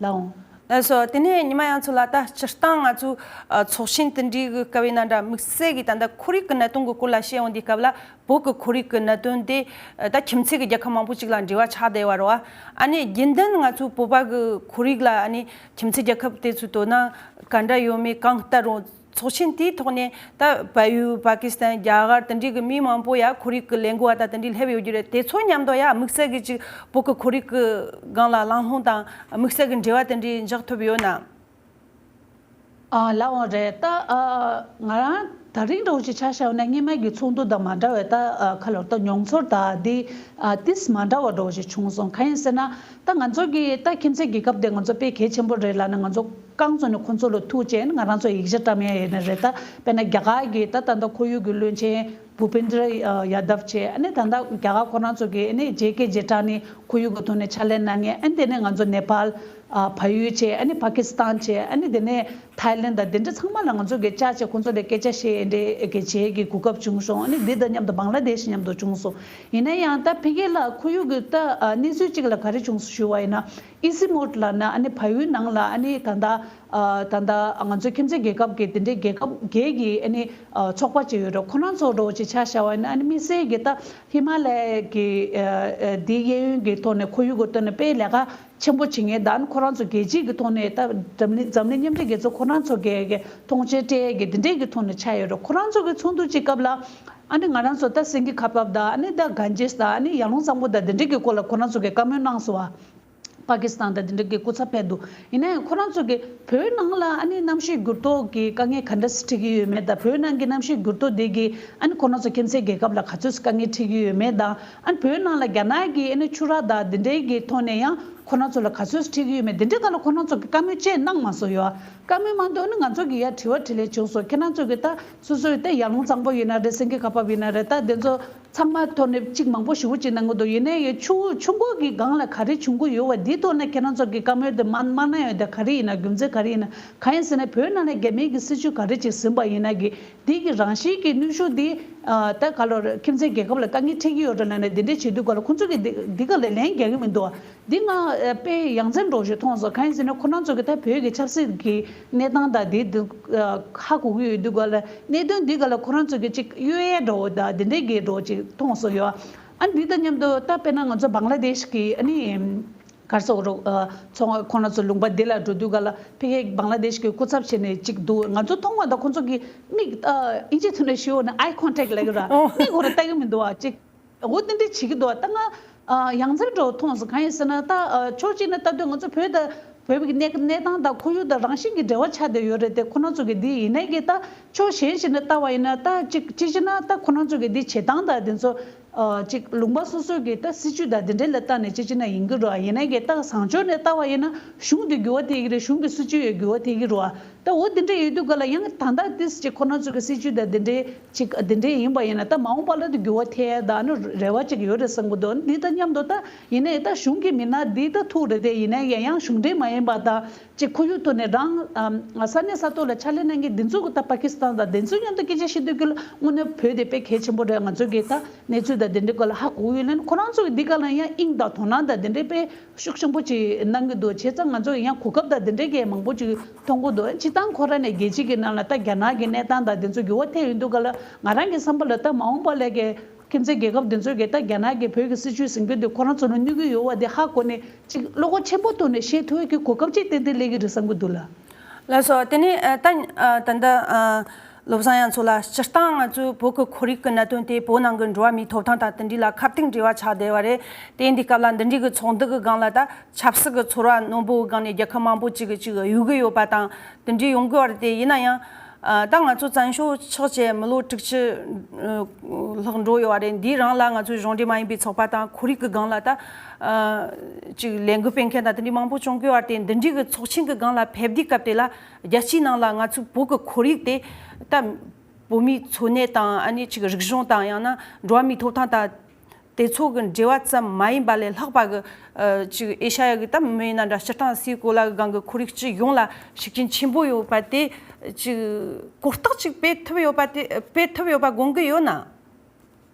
ལའོ། ལགས་སོ། དེ་ནས་ཉི་མ་དབྱངས་མཚོ་ལགས། ད་སྤྱིར་བཏང་ང་ཚོ་ཨ་ཚོགས་ཆེན་དེ་འདྲའི་གི་སྐབས་ཡིན་ན་འདྲ་དམིགས་བསལ་གྱི་ད་ལྟ་ཁོར་ཡུག་གི་གནད་དོན་གྱི་སྐོར་ལ་བཤད་ཡོང་དུས་སྐབས་ལ་བོད་ཀྱི་ཁོར་ཡུག་གི་གནད་དོན་དེ་ཨ་ད་ཁྱིམ་མཚེས་ཀྱི་རྒྱལ་ཁབ་མང་པོ་ཅིག་ལ་འབྲེལ་བ་ཆགས་བསྡད་པ་རེད་བ། ཨ་ནི་རྒྱུན་ལྡན་ང་ཚོའི་བོད་པ་གི་ཁོར་ཡུག་ལ་ཨ་ནི་ཁྱིམ་མཚེས་རྒྱལ་ཁབ་དེ་ཚོའི་དོ་སྣང་ག་འདྲ་ཡོད་མེད་གང་ལྟར་རུང་ཚོགས་ཆེན་དེའི་ཐོག་ནས་ད་བལ་ཡུལ་པ་ཀི་སི་ཐན་རྒྱ་གར་དེ་འདྲའི་གི་མི་མང་པོ་ཡ་ཁོར་ཡུག་གི་ལས་འགུལ་བ་དང་དེ་འདྲའི་སླེབས་ཡོད་རྒྱུ་རེད། དེ་ཚོ་མཉམ་དུ་ཡ་དམིགས་བསལ་གྱི་ཅིག་བོད་ཀྱི་ཁོར་ཡུག་གི་སྒང་ལ་གླེང་སློང་དང་དམིགས་བསལ་གྱི་འབྲེལ་བ་དེ་འདྲའི་འཇོག་ཐུབ་ཡོད་ན། ཨ་ལའོ་རེད། ད་ཨ་ང་རང་ད་རིང་འདྲ་བོ་ཞིག་ཆ་བཞག་ན་སྔོན་མ་གི་ཚོགས་འདུ་དང་མ་འདྲ་བའི་ད་ཨ་ཁ་ལོ་ད་མྱོང་ཚོར་ད་འདི་ཨ་ཏིས་མ་འདྲ་བ་འདྲ་བོ་ཞིག་བྱུང་སོང་། གང་ཡིན་ཟེར་ན་ད་ང་ཚོ་གི་ད་ཁྱིམ་མཚེས་རྒྱལ་ཁབ་དེ་ང་ཚོ་དཔེ་གལ་ཆེན་པོ་རེད་ལབ་ན་ང་ཚོ་ རྐང་བཙུགས་ནས་ཁོང་ཚོ་ལ་ཐུག་བྱས་ནས་ང་རང་ཚོ་ཡིག་ཆ་བཀྲམ་ཡ་ཡིན་ན་རེད། ད་དཔེར་ན་རྒྱ་གར་གྱི་ད་ད་ལྟ་ཁོར་ཡུག་གི་བློན་ཆེན་བྷུ་པིན་དྲ་ཡ་དབ་བྱས། ཨ་ནི་ད་ལྟ་རྒྱ་གར་ཁོ་རང་ཚོ་གི་ཨ་ནི་ཇེ་ཀེ་ཇེ་ཊ་ནི་ཁོར་ཡུག་གི་ཐོག་ནས་ཕྱག་ལས་གནང་མཁན། ཨ་ནི་དེ་ནས་ང་ཚོ་ནེ་པཱལ། ཨ། བལ་ཡུལ་བྱས། ཨ་ནི་པ་ཀི་སི་ཐན་བྱས། ཨ་ནི་དེ་ནས་ཐའི་ལེན་ཌ། དེ་འདྲ་ཚང་མ་ལ་ང་ཚོ་གི་བཅར་བྱས་ཁོང་ཚོ་ལ་སྐད་ཆ་བཤད་འདྲ་གི་བྱེད་ཀྱི་གོ་སྐབས་བྱུང་སོང་། ཨ་ནི་འདི་དང་མཉམ་དུ་བང་ལ་དེཤ་མཉམ་དུ་བྱུང་སོང་། ཡིན་ན་ཡང་ད་ཕ་གི་ལ་ཁོར་ཡུག་གི་ད་ཨ་གནས་ཚུལ་གཅིག་ལ་ག་རེ་བྱུང་སོང་ཞུ་བ་ཡིན་ན། ཨི་སི་མོད་ལབ་ན་ཨ་ནི་བལ་ཡུལ་ནང་ལ་ཨ་ནི་ད་ལྟ་ཨ་ད་ལྟ་ང་ཚོའི་ཁྱིམ་མཚེས་རྒྱལ་ཁབ་ཀྱི་དེ་འདྲའི་རྒྱལ་ཁབ་བརྒྱད་ཀྱི་ཨ་ནི་ཨ་ཚོགས་པ་ཅིག་ཡོད་རེད། ཁོ་རང་ཚོ་འདྲ་བོ་ཅིག་ཆ་བཞག་པ་ཡིན་ན། ཨ་ནི་དམིགས་བསལ་གྱི་ད་ཧི་མ་ལ་ཡའི་གི་ཨ་ཨ་དེའི་གཡས་གཡོན་གྱི་ཐོག་ནས་ཁོར་ཡུག་གི་ཐོག་ནས་དཔེ་ལས་ཀ་ཆེན་པོ་བྱེད་མཁན། ད་ཨ་ནི་ཁོ་རང་ཚོ་རྒྱལ་སྤྱིའི་གི་ཐོག་ནས་ད་འཛམ་གླིང་འཛམ་གླིང་མཉམ་འབྲེལ་རྒྱལ་ཚོགས་ཁོ་རང་ཚོ་གི་གི་མཐོང་ཆེན་སྤྲད་ཡས་གི་དེ་འདྲའི་གི་ཐོག་ནས་ཆགས་ཡོད་རེད། ཁོ་རང་ཚོ་གི་ཚོགས་འདུ་ཅིག་སྐབས་ལ། ཨ་ནི་ང་རང་ཚོ་ད་སེང་གེ་ཁ་འབབ་དང་། ཨ་ནི་ད་གན་ཇེས་དང་། ཨ་ནི་ཡར་ཀླུང་གཙང་པོ་དང་། དེ་འདྲའི་གི་སྐོར་ལ་ཁོ་རང་ཚོ་གི་བཀའ་མོལ་གནང་སོང་བ། པ་ཀི་སི་ཐན་དང་དེ་འདྲའི་གི་སྐུ་ཚབ་ཕེབས་འདུག་ཡིན་ན་ཡང་ཁོ་རང་ཚོ་གི་བོད་ནང་ལ་ཨ་ནི་གནམ་གཤིས་འགྱུར་ལྡོག་གི་དཀའ་ངལ་ག་འདྲ་སེ་འཕྲད་ཀྱི་ཡོད་མེད་དང་། བོད་ནང་གི་གནམ་གཤིས་འགྱུར་ལྡོག་དེ་གིས་ཨ་ནི་ཁོ་རང་ཚོ་ཁྱིམ་མཚེས་རྒྱལ་ཁབ་ལ་ག་ཚོད་སེ་དཀའ་ངལ་འཕྲད་ཀྱི་ཡོད་མེད་དང་། ཨ་ནི་བོད་ནང་ལ་རྒྱ་ནག་གི་ཨ་ནི་ཆུ་རགས་དང་དེ་འདྲའི་གི་ཐོག་ནས་ཡང་ཁོ་རང་ཚོ་ལ་ག་ཚོད་སེ་འཕྲད་ཀྱི་ཡོད་མེད། དེ་འདྲའི་སྒང་ལ་ཁོ་རང་ཚོ་གི་བཀའ་མོལ་བཅས་གནང་མ་སོང་ཡོད། བཀའ་མོལ་མ་གཏོགས་ནི་ང་ཚོ་གི་ཡ་དྲི་བ་དྲིས་ལན་བྱུང་སོང་། ཁྱེད་རང་ཚོ་གི་ད་སོ་སོའི་ད་ཡར་ཀླུང་གཙང་པོ་ཡིན་ན་རེད། སེང་གེ་ཁ་འབབ་ཡིན་ན་རེད། ད་དེ་ཚོ་ཚང་མ་ཐོག་ནས་གཅིག་མང་པོ་ཞེ་པོ་ཅིག་གནང་གི་འདུག་ཡིན་ནའི་ཡ་ཆུ་ཆུ་འགོ་གི་སྒང་ལ་ག་རེ་བྱུང་གི་ཡོད་པ་འདིའི་ཐོག་ནས་ཁྱེད་རང་ཚོ་གི་བཀའ་མོལ་དེ་མ་མ་གནང་ཡོད་དེ་ག་རེ་ཡིན་ན། རྒྱུ་མཚན་ག་རེ་ཡིན་ན། གང་ཡིན་ཟེར་ན་བོད་ནང་ནས་རྒྱ་མིའི་གི་སྲིད་བྱུས་ག་རེ་ཅིག་ཟིན་པ་ཡིན་ན་གི་འདི་གི་རང་བཞིན་གྱི་གནོན་ཤུགས་འདི་ཨ་ད་ག་ལོར་ཁྱིམ་མཚེས་རྒྱལ་ཁབ་ལ་དཀའ་ངལ་འཕྲད་ཀྱི་ཡོད་འགྲོ་ལབ་ནས་འདི་འདྲས་བྱེད་དུས་ག་ལ་ཁོང་ཚོ་གི་འདི་འདི་ག་ལ་ལན་རྒྱག་གི་མི་འདུག་འདི་ང་ཨ་དཔེ་ཡ་མཚན་འདྲ་བོ་ཞིག་མཐོང་སོང་། གང་ཡིན་ཟེར་ན་ཁོ་རང་ཚོ་གི་ད་བོད་ཀྱི་ཆབ་སྲིད་ཀྱི་གནས་སྟངས་དང་འདི་འདི་ཨ་ཧ་གོ་གི་ཡོད་དུས་ག་ལ་གནད་དོན་འདི་ག་ལ་ཁོ་རང་ཚོ་གི་ཅིག་གཡོལ་ཡས་འདྲ་བོ་དང་འདི་འདྲས་ཀྱི་འདྲ་བོ་ཅིག་མཐོང་སོང་ཡོད། ཨ་འདི་དང་མཉམ་དུ་ད་དཔེར་ན་ང་ཚོ་བང་ལ་དེཤ་གི་ཨ་ནི་གར་སོགས་རོགས་ཚོང་ཁོང་རྣམ་ཚོ་ལུང་པ་འདི་ལ་འགྲོ་དུས་ག་ལ་ཕ་གིའི་བང་ལ་དེཤ་གི་སྐུ་ཚབ་བྱས་ནས་ཅིག་འདུག་ང་ཚོ་མཐོང་བ་དང་ཁོང་ཚོ་གི་མིག་ཨ་ཨིན་ཇི་ཐོག་ནས་ཞུ་བ་ནི་eye contact ལབ་ཀྱི་ར། ཨོ། མིག་ཧོ་ར་ལྟ་གི་མི་འདུག་ཨ། ཅིག་འོ་དེ་འདྲ་བྱེད་ཀྱི་འདུག་ཨ། ད་ང་ཨ་ཡ་མཚན་འདྲ་བོ་མཐོང་སོང་། གང་ཡིན་ཟེར་ན་ད་ཨ་ཕྱོགས་གཅིག་ནས་ལྟ་དུས་ང་ཚོ་བོད་དང་བོད་ཀྱི་གནས་གནས་སྟངས་དང་ཁོར་ཡུག་དང་རང་བཞིན་གྱི་འབྲེལ་བ་ཆགས་བསྡད་ཡོད་རེད་དེ། ཁོ་རང་ཚོ་གི་འདི་ཡིན་ནའི་གི་ད་ཕྱོགས་གཞན་ཞིག་ནས་ལྟ་བ་ཡིན་ན་ད་ཅིག་ཅིག་བྱས་ན་ད་ཁོ་རང་ཚོ་གི་འདི་བྱེད་སྟངས་དང་དེ་ཚོ། ཨ་ཅིག་ལུང་པ་སོ་སོ་གི་ད་སྲིད་ཇུས་དང་དེ་འདྲའི་ལ་བལྟས་ནས་ཅི་བྱས་ན་ཡིན་གྱི་རེད། ཡིན་ནའི་གི་ད་བཟང་ཕྱོགས་ནས་ལྟ་བ་ཡིན་ན་གཞུང་དེ་འགྱུར་བ་ཐེབས་ཀྱི་རེད། གཞུང་གི་སྲིད་ཇུས་ཡང་འགྱུར་བ་ཐེབས་ཀྱི་རེད། ད་འོ་དེ་འདྲ་ཡོད་དུས་ག་ལ་ཡང་ད་ལྟ་ཏིས་ཅིག་ཁོ་རང་ཚོ་གི་སྲིད་ཇུས་དང་དེ་འདྲའི་ཅིག་དེ་འདྲའི་ཡིན་པ་ཡིན་ན་ད་མ་འོངས་པ་ལ་དེ་འགྱུར་བ་ཐེབས་ཡ་ད་ནི་རེ་བ་ཅིག་ཡོད་རེད་བསམ་གྱི་འདུག་འདི་དང་མཉམ་དུ་ད་ཡིན་ནའི་ད་གཞུང་གི་མི་སྣ་འདི་ད་ཐུག་རེད་དེ། ཡིན་ནའི་ཡང་གཞུང་འབྲེལ་མ་ཡིན་པ་ད། ཅིག་ཁོར་ཡུག་ཐོག་ནས་རང་ཨམ་ས་གནས་ས་ཐོག་ལ་ཕྱག་ལས་གནང་མཁན་འདི་ཚོ་གི་ད་པ་ཀི་སི་ཐན་དང་དེ་ཚོའི་མཉམ་དུ་སྐད་ཆ་བཤད་དུས་ཀྱི་དངོས་གནས་བོད་དེ་དཔེ་གལ་ཆེན་པོ་རེད། ང་ཚོ་གི་ད་གནས་ཚུལ་དང་དེ་འདྲའི་སྐོར་ལ་ཧ་གོ་ཡོད་ལན། ཁོ་རང་ཚོ་གི་འདི་ག་ལ་ཡང་དབྱིངས་དང་དོ་སྣང་དང་དེ་འདྲའི་དཔེ་ཤུགས་ཆེན་པོ་ཅིག་གནང་གི་འདུག་བྱས་ཙང་ང་ཚོ་ཡང་གོ་སྐབས་དང་དེ་འདྲའི་གི་མང་པོ་ཅིག་མཐོང་གི་འདུག་སྤྱིར་བཏང་ཁོ་རང་ནས་རྒྱལ་སྤྱི་གི་ནང་ལ་ད་རྒྱ་ནག་གི་གནས་སྟངས་དང་དེ་ཚོ་འགྱུར་བ་ཐེབས་ཡོང་དུས་ག་ལ་ང་རང་གི་བསམ་པ་ལ་ད་མ་འོངས་པ་ལ་གི་ཁྱིམ་མཚེས་རྒྱལ་ཁབ་འདི་ཚོས་ཀྱི་ད་རྒྱ་ནག་གིས་བོད་ཀྱི་སྲིད་བྱུས་ཟིན་གྱི་འདུག་ཁོ་རང་ཚོ་ལ་གནོད་ཀྱི་ཡོད་པ་དེ་ཧ་གོ་ནས་ཅིག་བློ་ཁོག་ཆེན་པོ་བཏོན་ནས་བཤད་ཐུབ་ཡག་གི་གོ་སྐབས་ཅིག་ཏན་ཏན་སླེབས་ཀྱི་རེད་བསམ་གྱི་འདུག་ལ། ལགས་སོ། དེ་ནས་ཨ་ད་ཨ་ད་ལྟ་ཨ་བློ་བཟང་ཡང་མཚོ་ལགས། སྤྱིར་བཏང་ང་ཚོའི་བོད་ཀྱི་ཁོར་ཡུག་གི་གནད་དོན་དེ་བོད་ནང་གི་འགྲོ་བ་མིའི་ཐོབ་ཐང་དང་དེ་འདྲ་ལ་ཁ་གཏད་འབྲེལ་བ་ཆགས་བསྡད་པ་རེད། དེ་འདི་སྐབས་ལ་འདི་འདྲའི་གི་ཚོགས་འདུ་གི་སྒང་ལ་ད་ཆབ་སྲིད་ཀྱི་ཚོར་བ་རྣོན་པོ་གི་སྒང་ནས་རྒྱལ་ཁབ་མང་པོ་ཅིག་གི་ཅིག་གཡུག་གི་ཡོད་པ་དང་། དེ་འདྲའི་ཡོང་གི་ཡོད་རེད་དེ། ཡིན་ན་ཡང་ཨ་ད་ང་ཚོ་བཙན་བྱོལ་ཕྱོགས་ཀྱི་མི་ལོ་དྲུག་ཅུ་ཨ་ལྷག་འགྲོ་ཡོད་པ་རེད། འདིའི་རིང་ལ་ང་ཚོའི་གཞུང་འབྲེལ་མ་ཡིན་པའི་ཚོགས་པ་དང་ཁོར་ཡུག་གི་སྒང་ལ་ད་ཨ་ཅིག་ལས་འགུལ་སྤེལ་མཁན་དང་དེ་འདྲའི་མང་པོ་བྱུང་གི་ཡོད་པ་རེད་དེ། འདི་འདྲའི་གི་ཚོགས་ཆེན་གི་སྒང་ལ་ཕེབས་དུས་སྐབས་དེ་ལ་རྒྱལ་སྤྱིའི་ནང་ལ་ང་ཚོའི་བོད་ཀྱི་ཁོར་ཡུག་དེ་ད་བོད་མིའི་འཚོ་གནས་དང་། ཨ་ནི་ཅིག་རིག་གཞུང་དང་། ཡང་ན་འགྲོ་བ་མིའི་ཐོབ་ཐང་དང་དེ་ཚོ་གི་འབྲེལ་བ་ཙམ་མ་ཡིན་པ་ལས་ལྷག་པ་གི་ཨ་ཅིག་ཨེ་ཤ་ཡ་གི་ད་མི་ཡིན་ན་འདྲ། སྤྱིར་བཏང་སའི་གོ་ལ་གི་སྒང་གི་ཁོར་ཡུག་སྤྱི་ཡོངས་ལ་ཤུགས་རྐྱེན་ཆེན་པོ་ཡོད་པ་དེ་ཅིག་གོ་རྟོགས་ཅིག་སྤེལ་ཐུབ་ཡོད་པ་དེ། སྤེལ་ཐུབ་ཡོད་པ་དགོངས་ཀྱི་ཡོད་ན།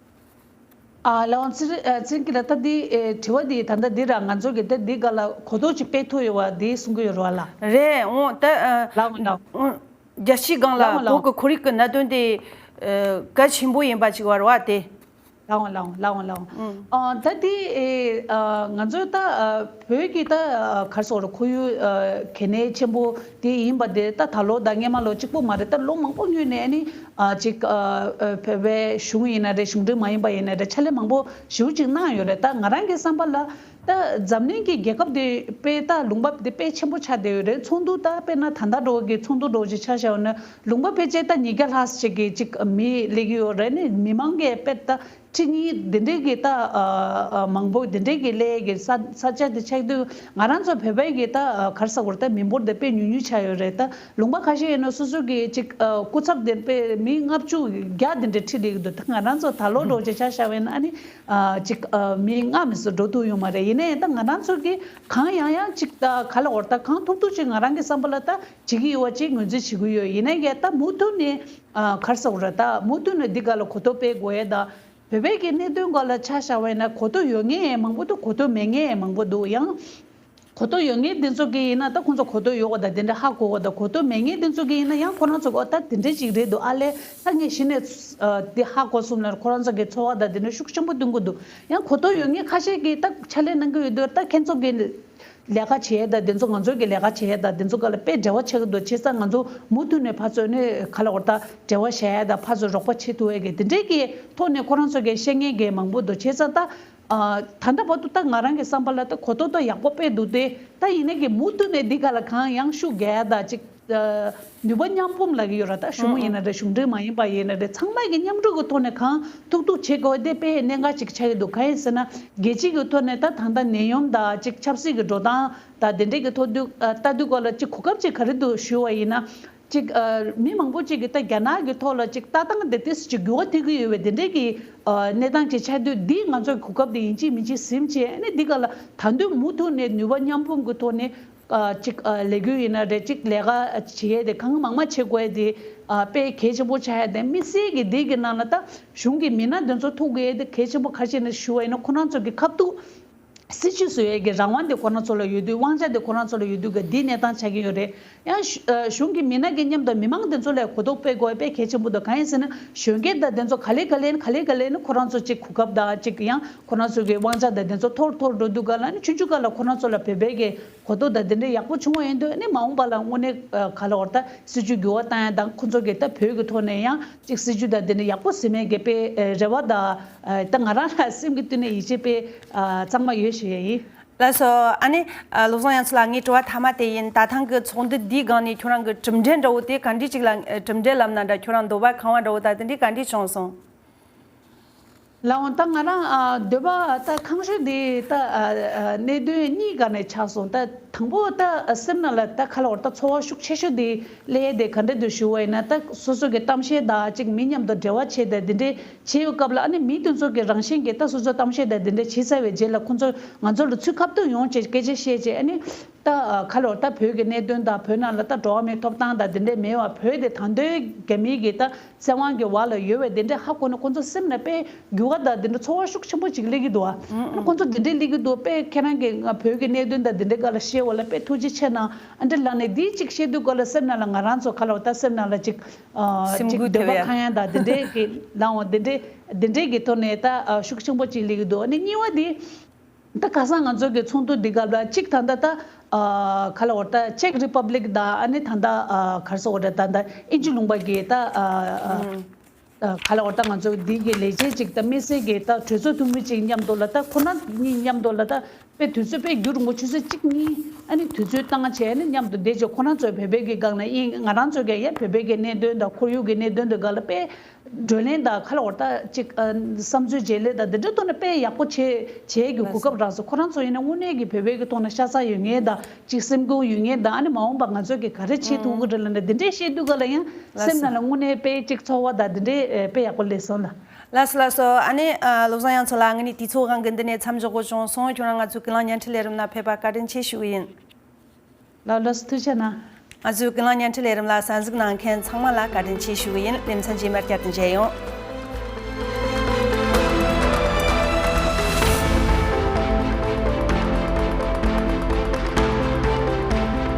ཨ་ལགས་འོང་། ཚེ་རིང་། ཨ་ཚེ་རིང་སྐྱིད་ལགས། ད་འདི་ཨེ་དྲི་བ་འདི་ད་ལྟ་འདི་ར་ང་ཚོ་གི་ད་འདི་སྒང་ལ་གོ་རྟོགས་ཅིག་སྤེལ་ཐུབ་ཡོད་པ་འདི་གསུང་གི་ཡོད་རེད་བ་ལགས། རེད། འོང་ད་ཨ་ལགས་འོང་། ལགས་འོང་། རྒྱལ་སྤྱིའི་སྒང་ལ་ལགས་འོང་། ལགས་བོད་ཀྱི་འོང་། ཁོར་ཡུག་གི་གནད་དོན་དེ་ཨ་གལ་ཆེན་པོ་ཡིན་པ་ཅིག་བར་བ་དེ། ལགས་འོང་། ལགས་འོང་། ལགས་འོང་། ལགས་འོང་། ཨང་། ཨ་ད་དེ་ཨེ་ཨ་ང་ཚོ་ད་ཨ་བོད་ཀྱི་ད་ཨ་ག་རེ་ཟེར་དགོས་རེད། ཁོར་ཡུག་ཨ་གལ་གནད་ཆེན་པོ་དེ་ཡིན་པ་དེ་ད་ད་ལོ་དང་སྔོན་མ་ལོ་གཅིག་པོ་མ་རེད། ད་ལོ་མང་པོ་སྔོན་ནས་ཨ་ནི་ཨ་ཅིག་ཨ་ཨ་བོད་པའི་གཞུང་ཡིན་ན་རེད། གཞུང་འབྲེལ་མ་ཡིན་པ་ཡིན་ན་རེད། ཕྱག་ལས་མང་པོ་ཞེ་པོ་ཅིག་གནང་ཡོད་རེད། ད་ང་རང་གི་བསམ་པ་ལ་ད་འཛམ་གླིང་གི་རྒྱལ་ཁབ་དེ་དཔེ་ད་ལུང་པ་དེ་དཔེ་ཆེན་པོ་ཆགས་བསྡད་ཡོད་རེད། ཚོགས་འདུ་ད་དཔེར་ན་ད་ལྟ་འདྲ་བོ་གི་ཚོགས་འདུ་འདྲ་བོ་ཅིག་ཆ་བཞག་ན་ལུང་པ་ཕལ་ཆེར་ད་ཉིས་བརྒྱ་ལྷག་ཅིག་གི་ཅིག་མི་སླེབས་ཀྱི་ཡོད་རེད། ནི་མི་མང་གི་དཔེ་ད། ཁྲི་གཉིས་འདི་འདྲའི་གི་ད་ཨ་ཨ་མང་པོ་འདི་འདྲའི་གི་སླེབས་ཀྱི་ས་ས་ཆ་དེ་ཆགས་དུས། ང་རང་ཚོ་བོད་པའི་གི་ད་ཨ་ག་རེ་ཟེར་དགོས་རེད། ད་མི་འབོར་དེ་དཔེ་ཉུང་ཉུང་ཆགས་ཡོད་རེད། ད་ལུང་པ་ཁ་ཤས་ཡིན་ན་སོ་སོ་གི་ཅིག་ཨ་སྐུ་ཚབ་དེ་དཔེ་མི་ལྔ་བཅུ་བརྒྱ་དེ་འདྲ་ཁྲིད་བསྡད་ཀྱི་འདུག་ད་ང་རང་ཚོ་ད་ལོ་འདྲ་བོ་ཅིག་ཆ་བཞག་པ་ཡིན་ན། ཨ་ནི་ཨ་ཅིག་ཨ་མི་ལྔ་མི་སུ་འགྲོ་ཐུབ་ཡོད་མ་རེད། ཡིན་ནའི་ད་ང་རང་ཚོ་གི་གང་ཡང་ཡང་ཡང་ཅིག་ད་ག་ལ་འོར་ད་གང་ཐུབ་ཐུབ་ཅིག་ང་རང་གི་བསམ་པ་ལ་ད་བྱེད་ཀྱི་ཡོད་པ་ཅིག་ངོས་འཛིན་བྱེད་ཀྱི་ཡོད། ཡིན་ནའི་ད་མུ་མཐུད་ནས་ཨ་ག་རེ་ཟེར་དགོས་རེད། ད་མུ་མཐུད་ནས་འདི་ག་ལ་གོ་རྟོགས་སྤེལ་དགོས་ཡས་ད། བོད་པའི་གི་གནད་དོན་སྐོར་ལ་ཆ་བཞག་པ་ཡིན་ན་གོ་རྟོགས་ཡོད་མཁན་མང་པོ་འདུག་གོ་རྟོགས་མེད་མཁན་མང་པོ་འདུག་ཡང་གོ་རྟོགས་ཡོད་མཁན་དེ་ཚོ་གི་ཡིན་ན་ད་ཁོང་ཚོ་གོ་རྟོགས་ཡོད་པ་དང་དེ་འདྲ་ཧ་གོ་བ་དང་། གོ་རྟོགས་མེད་མཁན་དེ་ཚོ་གི་ཡིན་ན་ཡང་ཁོ་རང་ཚོ་གི་འོ་ད་དེ་འདྲ་ཅིག་རེད་འདུག་ཨ་ལས་ད་ངས་གཞི་ནས་ཨ་དེ་ཧ་གོ་སོང་ན་ཁོ་རང་ཚོ་གི་ཚོར་བ་དང་དེ་འདྲ་ཤུགས་ཆེན་པོ་སྟོན་གི་འདུག་ཡང་གོ་རྟོགས་ཡོད་མཁན་ཁ་ཤས་ཀྱིས་ད་ཕྱག་ལས་གནང་གི་ཡོད་དུས། ད་ཁྱེད་ཚོ་གི་ལས་ཀ་བྱེད་ཡས་དང་དེ་ཚོ་ང་ཚོ་གི་ལས་ཀ་བྱེད་ཡས་དང་དེ་ཚོ་ག་ལ་དཔེ་འབྲེལ་བ་ཆགས་ཀྱི་འདུག་བྱས་ཙང་ང་ཚོ་མུ་མཐུད་ནས་ཕར་ཚུར་ནས་ག་ལ་འོར་ད་འབྲེལ་བ་བྱེད་ཡས་དང་ཕར་ཚུར་རོགས་པ་བྱེད་ཐུབ་ཡས་ཀྱི་དེ་འདྲའི་གི་ཐོག་ནས་ཁོ་རང་ཚོ་གི་བཤད་མཁན་གི་མང་པོ་འདུག་བྱས་ཙང་ད་ཨ་ད་ལྟ་བར་དུ་ད་ང་རང་གི་བསམ་པ་ལ་ད་གོ་རྟོགས་ད་ཡག་པོ་དཔེ་འདུག་སྟེ། ད་ཡིན་ནའི་གི་མུ་མཐུད་ནས་འདི་ག་ལ་གང་ཡང་ཤུགས་རྒྱག་ཡས་དང་ཅིག་ཨ་ནུས་པ་མཉམ་སྤུངས་ལབ་ཀྱི་ཡོད་ར། ད་གཞུང་ཡིན་ན་རེད། གཞུང་འབྲེལ་མ་ཡིན་པ་ཡིན་ན་རེད། ཚང་མ་གི་མཉམ་རུབ་ཀྱི་ཐོག་ནས་གང་ཐུབ་ཐུབ་བྱེད་དགོས་དེ་དཔེ་གནད་འགག་ཅིག་ཆགས་ཀྱི་འདུག་གང་ཡིན་ཟེར་ན་རྒྱལ་སྤྱི་གི་ཐོག་ནས་ད་ད་ལྟ་ནད་ཡམས་དང་ཅིག་ཆབ་སྲིད་ཀྱི་འགྲོ་སྟངས་དང་དེ་འདྲས་ཀྱི་ཐོག་ཏུ་ཨ་ལྟ་དུས་སྐོར་ལ་ཅིག་གོ་སྐབས་ཅིག་ག་རེ་འདུག་ཞུ་བ་ཡིན་ན། ཅིག་ཨ་མི་མང་པོ་ཅིག་གིས་ད་རྒྱ་ནག་གི་ཐོག་ལ་ཅིག་ལྟ་སྟངས་དེ་ཏོག་ཙམ་ཅིག་འགྱུར་བ་ཐེབས་ཀྱི་ཡོད་པའི་དེ་འདྲས་ཀྱི་ཨ་གནས་སྟངས་ཅིག་ཆགས་དུས། འདི་ང་ཚོའི་གོ་སྐབས་དེ་ཡིན་གཅིག་མིན་གཅིག་ཟིན་བྱས། ཨ་ནི་འདི་ག་ལ་ད་དུང་མུ་མཐུད་ནས་ནུས་པ་མཉམ་སྤུངས་ཀྱི་ཐོག་ནས། ཨ་ཅིག་ཨ་ལས་འགུལ་ཡིན་ན་རེད། ཅིག་ལས་ཀ་བྱེད་ཡས་དེ་གང་མང་མང་བྱེད་དགོས་ཡས་དེ་ཨ་དཔེ་གལ་ཆེན་པོ་ཆགས་ཡས་དེ། དམིགས་བསལ་གྱི་འདི་གི་ནང་ལ་ད་གཞུང་གི་མི་སྣ་དེ་ཚོ་ཐུག་དགོས་ཡས་དེ་གལ་ཆེན་པོ། ག་རེ་བྱས་ནས་ཞུ་བ་ཡིན་ན་ཁོ་རང་ཚོ་གི་ཁ་ཐུག་སྲིད་བྱུས་བཟོ་ཡས་ཀྱི་རང་དབང་དེ་ཁོ་རང་ཚོ་ལ་ཡོད་དུས། དབང་ཆ་དེ་ཁོ་རང་ཚོ་ལ་ཡོད་དུས་ག་འདི་གནས་སྟངས་ཆགས་ཀྱི་ཡོད་རེད། ཡང་གཞུ་ཨ་གཞུང་གི་མི་སྣ་གི་མཉམ་དུ་མི་མང་དེ་ཚོ་ལ་གོ་རྟོགས་སྤེལ་དགོས་པ་དཔེ་གལ་ཆེན་པོ་འདུག་གང་ཡིན་ཟེར་ན་གཞོན་སྐྱེས་དང་དེ་ཚོ་ག་ལེ་ག་ལེ་ནི་ག་ལེ་ག་ལེ་ནི་ཁོ་རང་ཚོ་ཅིག་གོ་སྐབས་དང་ཅིག་ཡང་ཁོ་རང་ཚོ་གི་དབང་ཆ་དང་དེ་ཚོ་འཐོར་འཐོར་འགྲོ་དུས་ག་ལ་ནི་ཆུང་ཆུང་སྒང་ལ་ཁོ་རང་ཚོ་ལ་བོད་པའི་གི་གོ་རྟོགས་དང་དེ་འདྲ་ཡག་པོ་བྱུང་བ་ཡིན་དུས། ཨ་ནི་མ་འོངས་པ་ལ་དངོས་གནས་ཨ་ག་ལ་འོར་ད་སྲིད་བྱུས་འགྱུར་བ་བཏང་ཡ་དང་ཁོ་ཚོ་གི་ད་བོད་ཀྱི་ཐོག་ནས་ཡང་ཅིག་སྲིད་བྱུས་དང་དེ་འདྲ་ཡག་པོ་ཟིན་མེད་གི་དཔེ་ཨ་རེ་བ་དང་ཨ་ད་ང་རང་ལ་སེམས་ཀྱི་གཏིང་ནས་ཡིད་ཆེས་དཔེ་ཨ་གཙང་མ་ཡོད་ཞུ་ཡ་ཡིན། ལགས་སོ། ཨ་ནི་ཨ་བློ་བཟང་དབྱངས་འཚོ་ལགས། ངའི་དྲི་བ་མཐའ་མ་དེ་ཡིན། ད་ཐེངས་ཀྱི་ཚོགས་འདུ་འདིའི་སྒང་ནས་ཁྱོད་རང་གི་གྲུབ་འབྲས་འདྲ་བོ་དེ་ག་འདྲས་ཅིག་ལ། ཨ་གྲུབ་འབྲས་ལབ་ན་འདྲ། ཁྱོད་རང་འདོད་པ་ཁེངས་པ་འདྲ་བོ་ད་དེ་འདྲས་ག་འདྲས་བྱུང་སོང་། ལགས་འོང་། ད་ང་རང་ཨ་འདོད་པ་ད་ཁེངས་ཤོས་དེ་ད་ཨ་ཨ་གནད་དོན་གཉིས་སྒང་ནས་ཆགས་སོང་། ད་དང་པོ་ད་སེམས་ནང་ལ་ད་ག་ལ་འོར་ད་ཚོར་བ་ཤུགས་ཆེ་ཤོས་དེ་སླེབས་ཡས་དེ་ག་འདྲས་འདུག་ཞུ་བ་ཡིན་ན། ད་སོ་སོ་གི་གཏམ་བཤད་དང་ཅིག་མི་མཉམ་དུ་འབྲེལ་བ་བྱས་ཏེ་དེ་འདྲས་བྱེད་ཡོད་སྐབས་ལ། ཨ་ནི་མི་དེ་ཚོ་གི་རང་བཞིན་གྱིས་ད་སོ་སོ་གཏམ་བཤད་དང་དེ་འདྲས་བྱས་ཚར་བའི་རྗེས་ལ་ཁོ་ཚོ་ང་ཚོ་ལ་ཚུར་ཁ་ཐུག་ཡོང་བྱས་སྐད་ཆ་བཤད་བྱས། ཨ་ནི་ད་ག་ལ་འོར་ད་བོད་ཀྱི་གནད་དོན་དང་བོད་ནང་ལ་ད་འགྲོ་བ་མིའི་ཐོབ་ཐང་དང་དེ་འདྲས་མེད་པ། བོད་དེ་ད་དུང་རྒྱ་མིའི་གི་ད་བཙན་དབང་གི་འོག་ལ་ཡོད་པའི་དེ་འདྲས་ཧ་གོ་ནས་ཁོ་ཚོ་སེམས་ནང་དཔེ་འགྱུར་བ་དང་དེ་འདྲས་ཚོར་བ་ཤུགས་ཆེན་པོ་ཅིག་སླེབས་ཀྱི་འདུག་ཨ་ཁོ་ཚོ་དེ་འདྲས་སླེབས་ཀྱི་འདུག་དཔེ་ཁྱེད་རང་གིས་ང་བོད་ཀྱི་གནད་དོན་དང་དེ་འདྲས་སྒང་ལ་བཤད་པ་ལ་དཔེ་ཐུགས་རྗེ་ཆེ་གནང་། ཨ་འདྲས་ལབ་ནས་འདི་གཅིག་བཤད་དུས་སྐབས་ལ་སེམས་ནང་ལ་ང་རང་ཚོ་ག་ལ་འོར་ད་སེམས་ནང་ལ་ཅིག་ཨ་སེམས་ཅིག་འགུལ་འདོད་ཐེབས་པ་ཡ་ཁེངས་ཡ་དང་དེ་འདྲས་ཀྱི་ལའང་དེ་འདྲས་དེ་འདྲས་ཀྱི་ཐོག་ནས་ད་ཨ་ཤུགས་ཆེན་པོ་ཅིག་སླེབས་ཀྱི་འདུག་ཨ་ནི་གཉིས་པ་དེ། ད་ཁ་སང་ང་ཚོ་གི་ཚོགས་འདུ་འདི་སྐབས་ལ་གཅིག་ད་ལྟ་ད་ཨ་ག་ལ་འོར་ད་ཅེག་རི་པབ་ལིག་དང་། ཨ་ནི་ད་ལྟ་ཨ་ག་རེ་ཟེར་དགོས་རེད། ད་ལྟ་དབྱིན་ཇི་ལུང་པ་གི་ད་ཨ་ཨ་ཨ་ག་ལ་འོར་ད་ང་ཚོ་འདི་གི་ལས་བྱེད་ཅིག་དང་དམིགས་བསལ་གྱི་ད་གྲོས་ཚོགས་འཐུས་མི་ཅིག་མཉམ་དུ་ལ། ད་ཁོ་རང་གཉིས་མཉམ་དུ་ལ་ད་དཔེ་དུས་ཚོད་དཔེ་རྒྱུན་རིང་པོ་ཆུ་ཚོད་གཅིག་གཉིས་ཨ་ནི་དུས་ཚོད་བཏང་བྱས། ཨ་ནི་མཉམ་དུ་བསྡད་བྱས་ཁོ་རང་ཚོ་བོད་པའི་གི་སྒང་ལ་ཡིན། ང་རང་ཚོ་གི་ཡ་བོད་པའི་གི་གནད་དོན་དང་ཁོར་ཡུག་གི་གནད་དོན་དེ་སྒང་ལ་དཔེ་བགྲོ་གླེང་དང་ག་ལ་འོར་ད་ཅིག་ཨ་བསམ་ཚུལ་བརྗེ་ལེན་དང་འདི་འདྲའི་ཐོག་ནས་དཔེ་ཡག་པོ་བྱེད་བྱེད་རྒྱུ་གོ་སྐབས་རག་སོང་། ཁོ་རང་ཚོ་ཡིན་ན་དངོས་གནས་ཀྱི་བོད་པའི་གི་ཐོག་ནས་ཤ་ཚ་ཡོད་མཁན་དང་ཅིག་སེམས་ཁུར་ཡོད་མཁན་དང་། ཨ་ནི་མ་འོངས་པ་ང་ཚོ་གི་ག་རེ་བྱེད་ཐུབ་ཀྱི་རེད་ལབ་ནས་འདི་འདྲའི་བཤད་དུས་སྐབས་ལ་ཡང་སེམས་ནང་ལ་དངོས་གནས་དཔེ་ཅིག་ཚོར་བ་དང་འདི་འདྲའི་དཔེ་ཡག་པོ་སླེབས་སོང་ལ། ལགས་སོ་ལགས་སོ། ཨ་ནི་ཨ་བློ་བཟང་དབྱངས་འཚོ་ལགས། ང་ནི་དུས་ཚོད་དབང་གིས་འདི་ནས་མཚམས་འཇོག་དགོས་བྱུང་སོང་། ཁྱོད་རང་ང་ཚོའི་ཀུན་གླེང་བརྙན་འཕྲིན་ལས་རིམ་ནང་ཕེབས་པར་བཀའ་དྲིན་ཆེ་ཞུ་གི་ཡིན། ལགས་ལགས་སོ། ཐུགས་རྗེ་གནང་། ང་ཚོའི་ཀུན་གླེང་བརྙན་འཕྲིན་ལས་རིམ་ལ་གསན་གཟིགས་གནང་མཁན་ཚང་མ་ལ་བཀའ་དྲིན་ཆེ་ཞུ་གི་ཡིན། ལེ་ཚན་རྗེས་མར་བསྐྱར་དུ་མཇལ་ཡོང་།